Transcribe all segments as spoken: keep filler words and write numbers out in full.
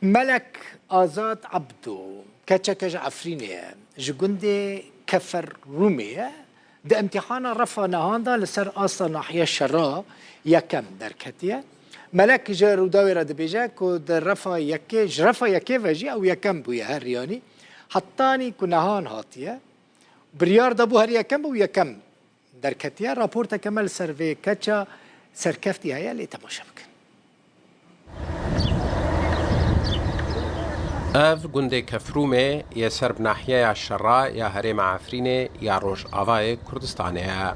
Melek Azad Ebdo, keçeke ji Efrînê ye, ji gundê Kefer Rûmê ye, di îmtîhana refa nehan de li ser asta nahiya Şera yekem derketiye. Melek ji Rûdawê re dibêje ku di refa yekê, ji refa yekê ve jî ew yekem bûye her yanî. Hetanî ku nehan hatiye, biryar dabû her yekem bû, yekem derketiye. Raporteke me li ser vê keça serkeftî heye, lê temaşe bikin. Ev gundê Kefrûmê yê ser bi nahiyeya Şera ya herêma Efrînê ya Rojavayê Kurdistanê ye.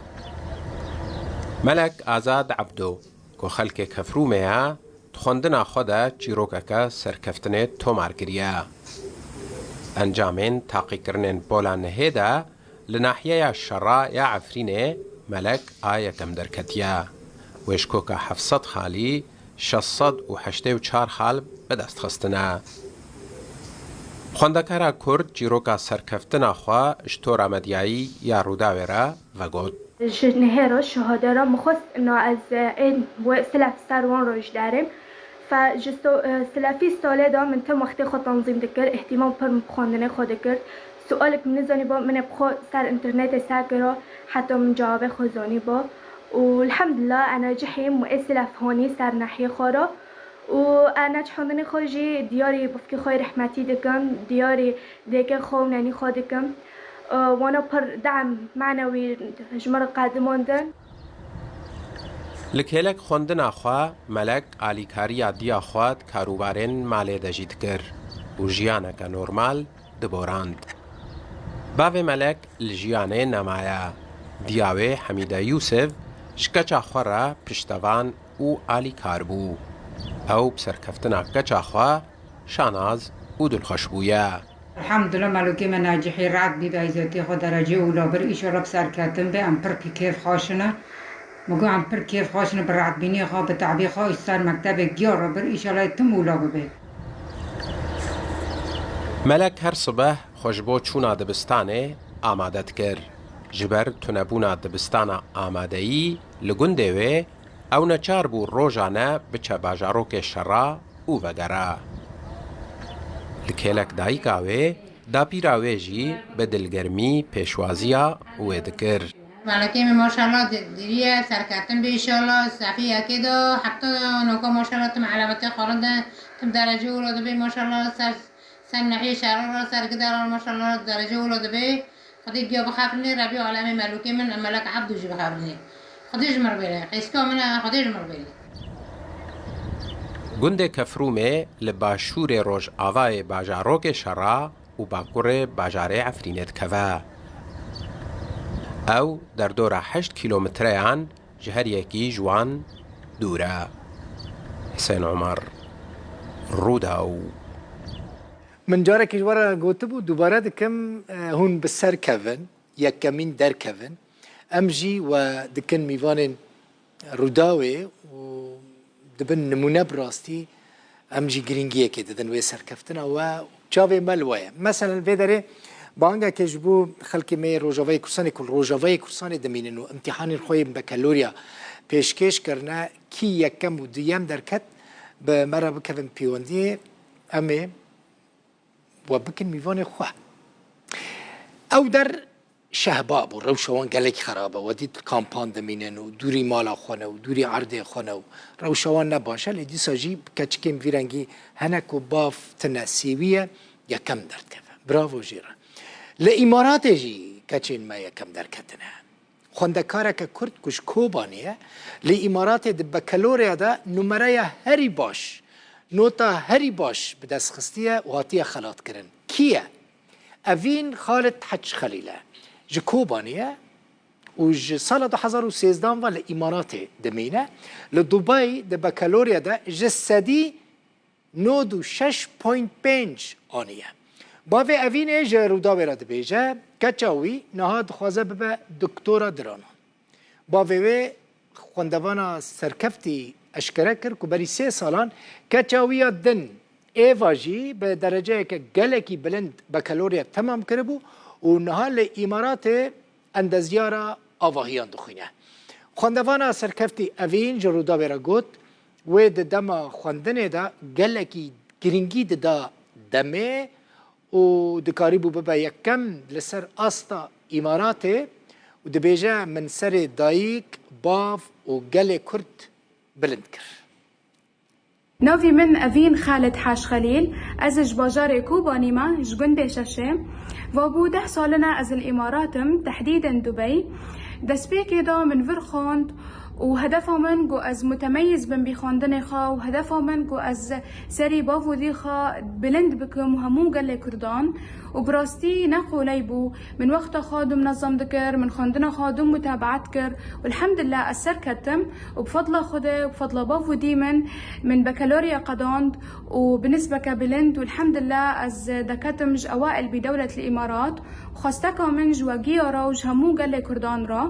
Melek Azad Ebdo, ku xelkê Kefrûmê ye, di xwendina xwe de çîrokeke serkeftinê tomar kiriye. Encamên taqîkirinên pola nehê de li nahiyeya Şera ya Efrînê Melek a yekem derketiye. Wê ji koka heft sed xalî şeş sed û heştê û çar xal bi dest xistine. Xwendekara Kurd çîroka serkeftina xwe ji tora medyayî ya Rûdawê re vegot. Ji nihê re şihade re min xwest ina ez ên wê silef ser wan re ji derêm. Fe ji so-, e, silefî salê de min tim wextê xwe tenzîm dikir, îhtîmam pir min bi xwendinê xwe dikir. Sualek min nizanîba, min ê bi xwe ser înternetê ser kira, heta min cewabê xwe zanîba. Û elhamdulillah, ena cihî min ê silef hanî ser nehiyê xwe re. Û ena çandinê xwe jî diyarî bifkê xwe yê rehmetî dikim, diyarî dêkê xwe û nenî xwe dikim. Wana pir dem manewî ji min re qedimandin. Li kêlek xwendina xwe, Melek alîkariya diya xwe di karûbarên malê de jî dikir û jiyaneke normal diborand. Bavê Melek li jiyanê nemaye. Diya wê Hemîde Yûsif ji keça xwe re piştevan û alîkar bû. Ew bi serkeftina keça xwe şanaz û dilxweş bûye. Elhamdulillah, melûkê me Nacihî rehet bî, bi îzetê xwe derecê ûla bir, îşallah bi serketin be, em pir kêf xweş ne. Min got, em pir kêf xweş ne, bi rehetbînê xwe, bi tebê xwe, îşte ser mektebê giya re bir, îşallah tim ûla bibe. Melek her sibeh xwe ji bo çûna dibistanê amade dikir. Ji ber tunebûna dibistana amadeyî li gundê wê, ew neçar bû rojane biçe bajarokê Şera û vegere. Li kêlek dayika wê, dapîra wê jî bi dilgermî pêşwaziya wê dikir. Melekê min maşallah di-, diriye, serketin be inşallah, sefî yekê de, heta noka maşallah tim elemetê xwe de, tim derece ûla dibe maşallah, ser, ser nehê şehra re, ser gide re maşallah derece ûla dibe. Xwedê diya bixebirînê, Rebî alemê melûkê min Melek Ebdû jî bixebirînê. Xwedê ji mir bêle, qeyska min e, Xwedê ji mir bêle. Gundê Kefrûmê li başûrê rojavayê bajarokê Şera û bakurê bajarê Efrînê dikeve. Ew derdora heşt kîlometreyan ji her yekî ji wan dûr e. Hisên Omer, Rûdaw. Min carekî ji we re gotibû, dubare dikim, e, hûn bi ser kevin, yekemîn derkevin. Em jî we dikin mîvanên Rûdawê û dibin nimûne bi rastî. Em jî girîngiyekê didin wê serkeftina we. Çavê me li we ye. Meselen, vê derê bangekê ji bo xelkê me yê Rojavayê Kurdistanê ku li Rojavayê Kurdistanê dimînin û imtîhanên xwe yên bekalorya pêşkêş kirine, kî yekem û duyem derket, bi me re bikevin pêwendiyê, em ê we bikin mîvanê xwe. Ew der şehba bû, rewşa wan gelek xerab e. We dît li kampan dimînin û dûrî mala xwe ne û dûrî erdê xwe ne û rewşa wan ne baş e. Lê dîsa jî keçikên vî rengî hene ku bav tune sêwî ye, yekem derdikeve. Bravo jê re. Li Îmaratê jî keçên me yekem derketine. Xwendekareke Kurd ku ji Kobanê ye, li Îmaratê di bekalorya de numereya herî baş, nota herî baş bi dest xistiye û hatiye xelatkirin. Kî ye? Evîn Xalid Hec Xelîl e. Ji Kobanê ye û ji sala du hezar û sêzdehan ve li Îmaratê dimîne. Li Dubai di bekalorya de ji sedî nod û şeş point pênc aniye. Bavê Evînê ji Rûdawê re dibêje, keça wî niha dixwaze bibe doktora diranan. Bavê wê xwendevana serkeftî eşkere kir ku berî sê salan keça wî ya din êva jî bi dereceyeke gelekî bilind bekalorya temam kiribû û niha li Îmaratê endezyara avahiyan dixwîne. Xwendevana serkeftî Evîn ji Rûdawê re got, wê di dema xwendinê de gelekî girîngî dida demê û dikarîbû bibe yekem li ser asta Îmaratê û dibêje, min serê dayik, bav û gelê Kurd bilind kir. Navî min Evîn Xalid Haş Xelîl, ez ji bajarê Kobanî me, ji gundê Şeşê. Vabû deh salin e ez li Îmarat im, tehdîdên Dubey. Destpêkê de min vir xwend û hedefa min ku ez mutemeyîz bim bi xwendinê xwe û hedefa min ku ez serî bav û dî xwe bilind bikim û hemû gelê Kurdan. Û bi rastî ne qoley bû. Min wexta xwe dû minezem dikir, min xwendina xwe dû mutabaet kir û elhemdulillah ez serketim û bi fedla Xwedê û bi fedla bav û dî min, min bekaloriya qedand û bi nisbeke bilind û elhemdulillah ez deketim ji ewail bi dewlet li Îmarat. Xwesteka min ji we giya re û ji hemû gelê Kurdan re,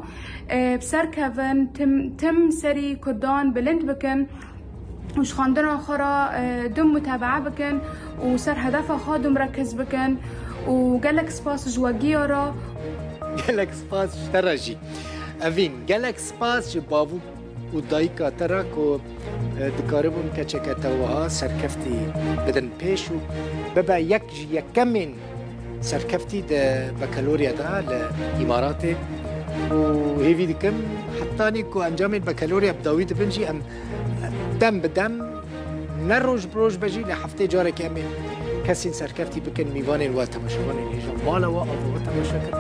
e, bi ser kevin, tim, tim serî Kurdan bilind bikin û ji xwendina xwe re, e, dû mutabae bikin û ser hedefa xwe dû mirekiz bikin û gelek spas ji we giya re. Gelek spas ji te re jî. Evîn, gelek spas ji bavû û dayika te re ku, e, dikaribûn keçeke te wiha serkeftî bidin pêş û bibe yek ji yekemên serkeftî di bekaloriya de li Îmaratê û hêvî dikim hetanî ku encamên bekaloriya bi dawî dibin jî em dem bi dem ne roj bi roj be jî li heftê carekê em ê kesên serkeftî bikin mîvanên we, temaşevanên hêja mala we, ava we temaşe kirin.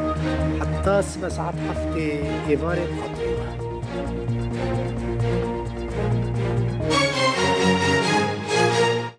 Heta sibe saet heftê êvarê bi xatirê.